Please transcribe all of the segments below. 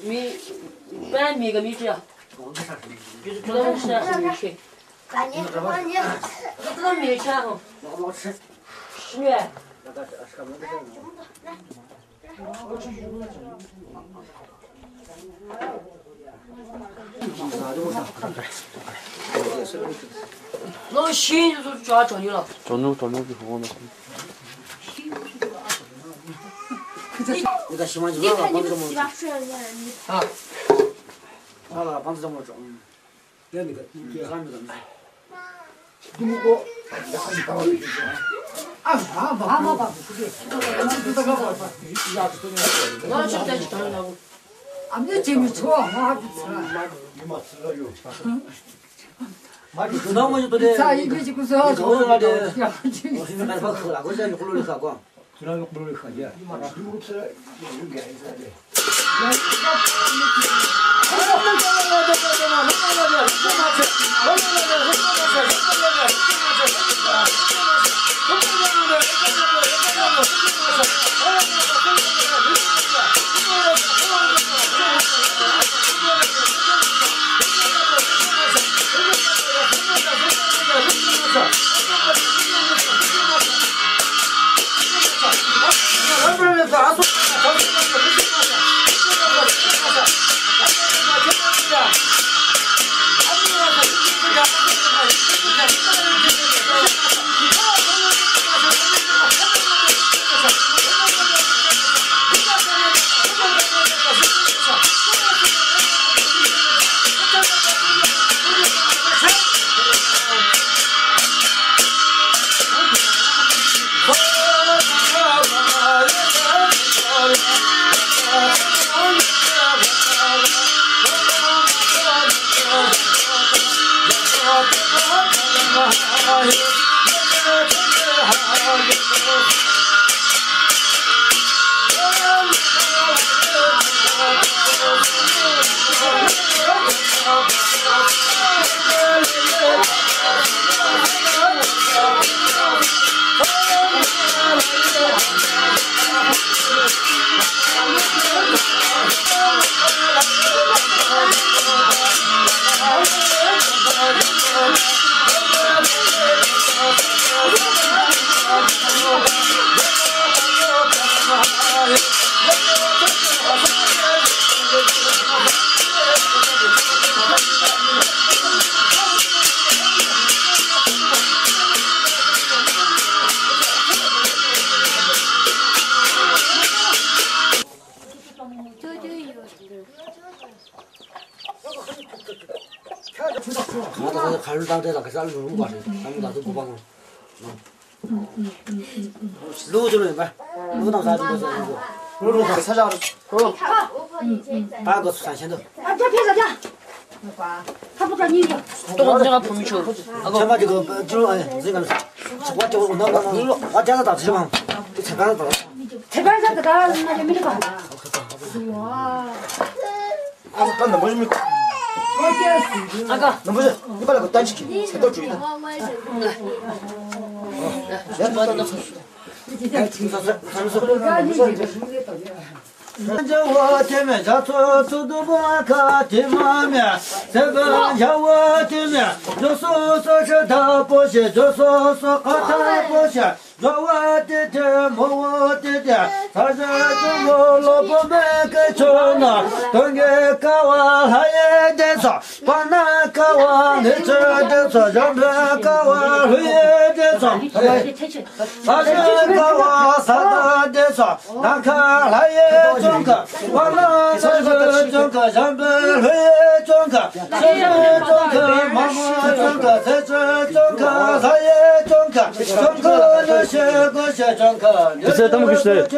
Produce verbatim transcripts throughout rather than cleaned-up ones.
Mi, pa mi ka mi chia. Ju ju la sa mi che. Ka ni ka ni. Ka mi cha ho. Shi. Lo shi ju cha cha ni la. Cha ni, cha ni ki ho na. Bize tam güçlü.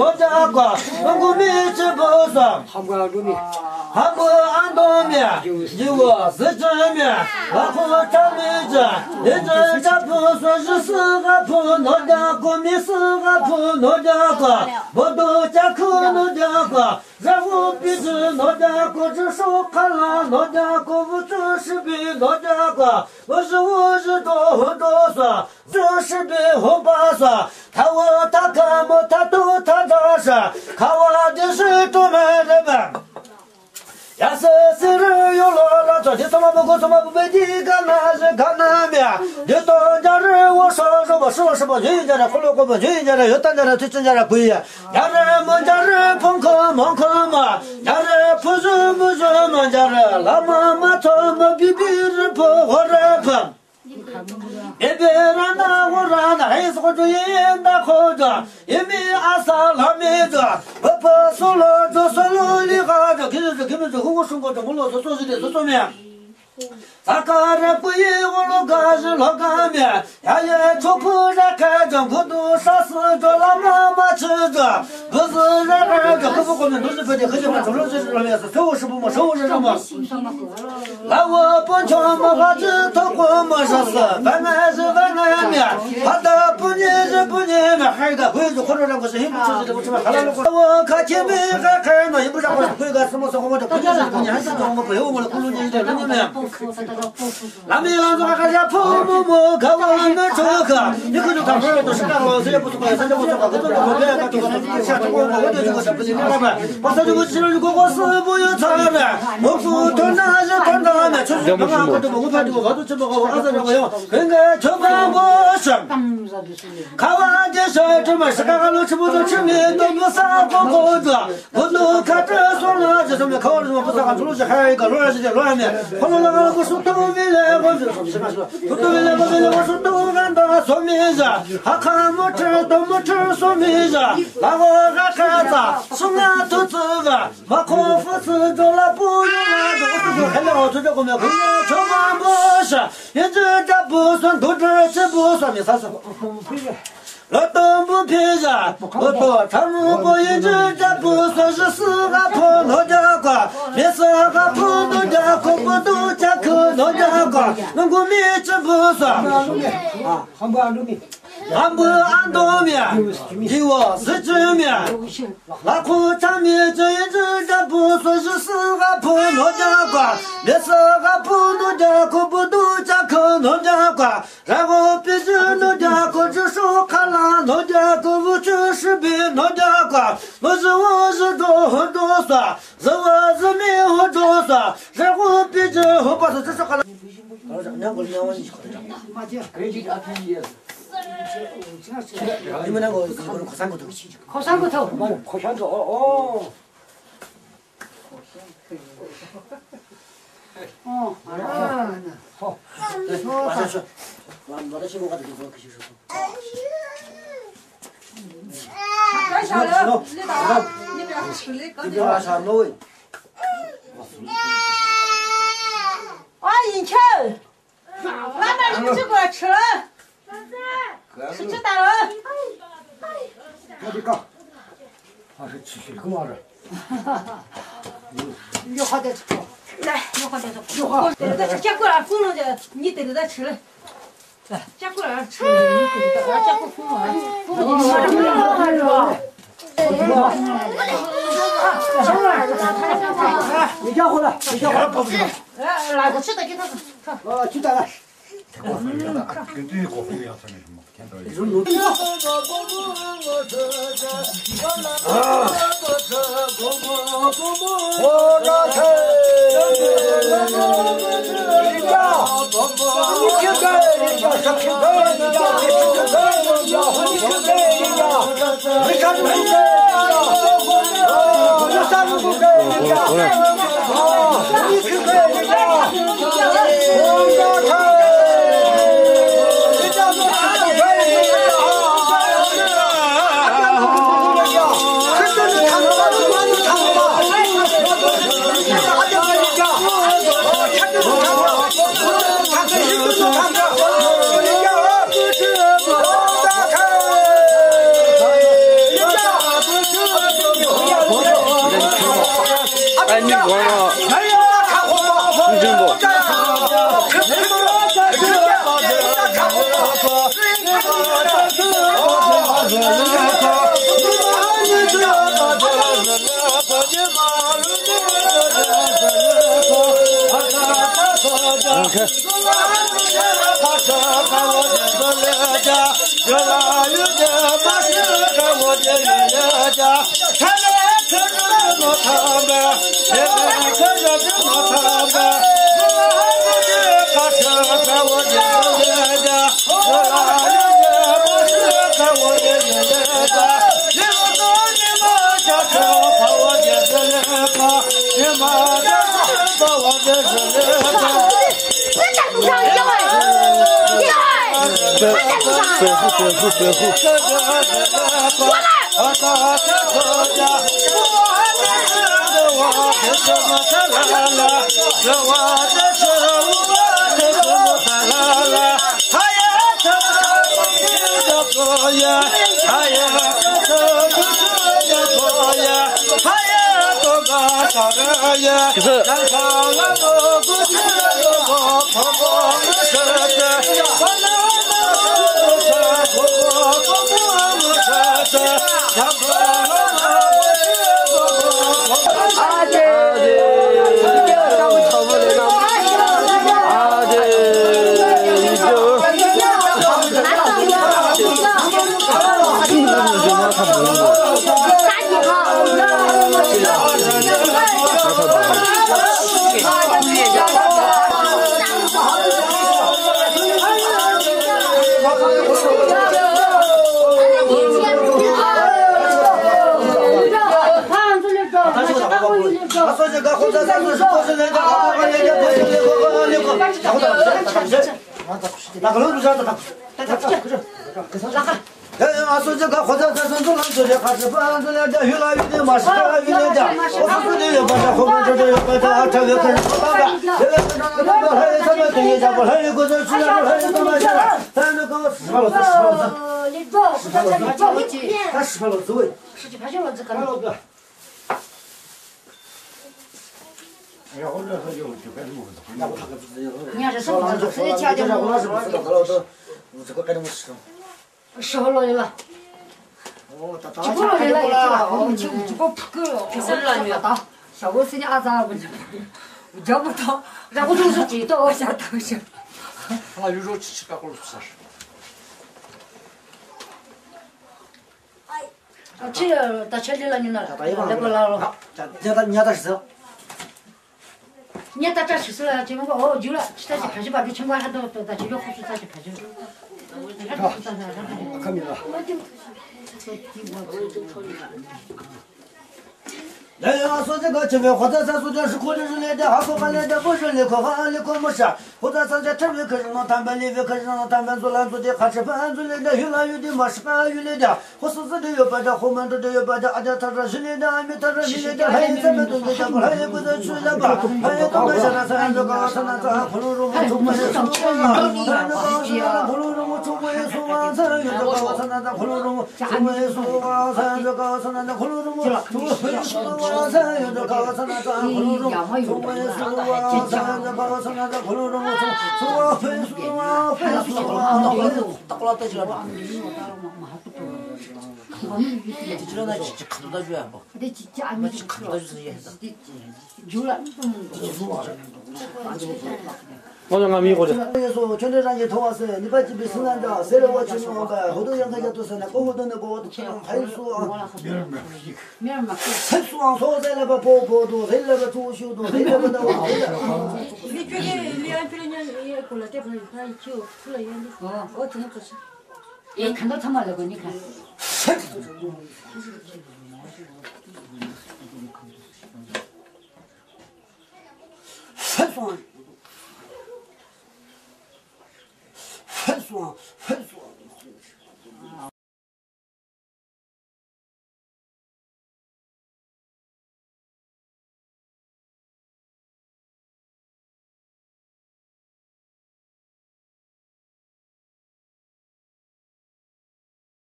Nojakwa, nungumi chibuswa. Hambu andong mia, jiwa zichü mia, laku chami ja, ijü japu so jisü gapu nojakwa, misü gapu nojakwa, bodo jaku nojakwa, zawu pijü nojakwa, jisü kala nojakwa, wuchü shibi nojakwa, wuzü wuzü do hudo sa, Züshibi hopasa, tawa takamo tatu tadasha, kawa dishi tumerebe. Yase siri yolo la cho, disama buku sama bubedi gana je gana mia. Dito jare wo so so bo so so bo ji jare kolo ko bo ji jare yota jare tichen jare kuya. Jare mo jare pongko mongko ma. Jare puzu muzu ma jare lama ma to ma bibiri po hore pa. Eberana gorana, hei sokojo yenda kojo, imi asa lamejo, papa solo jo solo ligajo, kijo kimejo, hugo sungo jo, mulo jo sosi de, soso mia. Sakara puyi golo gaji loga mia, yaye chopu jakajo, gudu sasi jo, lama machijo, buzu jakajo, kubu kome, nuzi pede, kuji ma, cholo ji lo mia, so, so, shibu mo, so, so, mo. Lawa poncho ma gaji toko ma jasa, bana ji bana mia, hada punye ji punye mia, haida hui ji koro rang ko ji him chu ji de ko ma kala lo ko. Lawa ka che mi ga ka ma ibu ja ko hui ga sumo so ko ma de punye ji punye, hasa ko ma ko yo ma kulu ji de ni mia. Lami la zo ka ja pu mo mo ga wa na cho ka, ni ko ta pu to sa ka lo se pu to ka sa ko to ka to ko ka to ka sa ko ko de ko sa pu ni la ba. Pasa ju chiru ko ko su bu yu ta na. Mo fu to na je pa na na chu ma ko to mo pa ju ko to chu ma ko a sa ko yo. Kenge cho ba bo sa. Kawa je sa to ma sa ka lo chu bo to chu mi to mo sa ko ko za. Ko no ka ta so na je so me ko lo mo sa ka chu lo je hai ka lo je lo ne. Ko lo la ko su to mi le ko su. Ko to mi le ko le ko su to ga da so mi ja. Ha ka mo che to mo che so mi ja. La ko ga ka ta. Su na to tsu ga. Ma ko fu tsu jo la pu yo la jo ko tu ko hele o tu jo ko me ko cho ma mo sha. Yin ju ja bu sun du ju chi bu sun mi sa sa. Lo to bu pi ja. Lo to cha mu bu yin ju ja bu sun shi si ga pu no ja kwa. Mi si ga pu no ja ko bu du ja ku no ja kwa. Nung gu mi chi bu sun. Hambu andong mia, jiwa zichü mia, laku chami ji ji japu so ji si gapu no jakwa, le si gapu no jaku, budu jaku no jakwa, rago piji no jaku, jisu kala no jaku, vuchu shibi no jakwa, muzu wuzu do ho do sa, zawa zami ho do sa, rago piji ho pa sa jisu kala. Ơ, Yinchao. Lama, yinchao kwa chila. Chitara. Hadi ka. Hadi chisi kumara. Yo hadi chiko. Yo hadi chiko. Yo hadi. Tere da chakura funo ja, ni tere da chila. Chakura chila, ni tere da chakura funo. Ni ja hola, ni ja hola. La ko chita kita. Ah, chita la.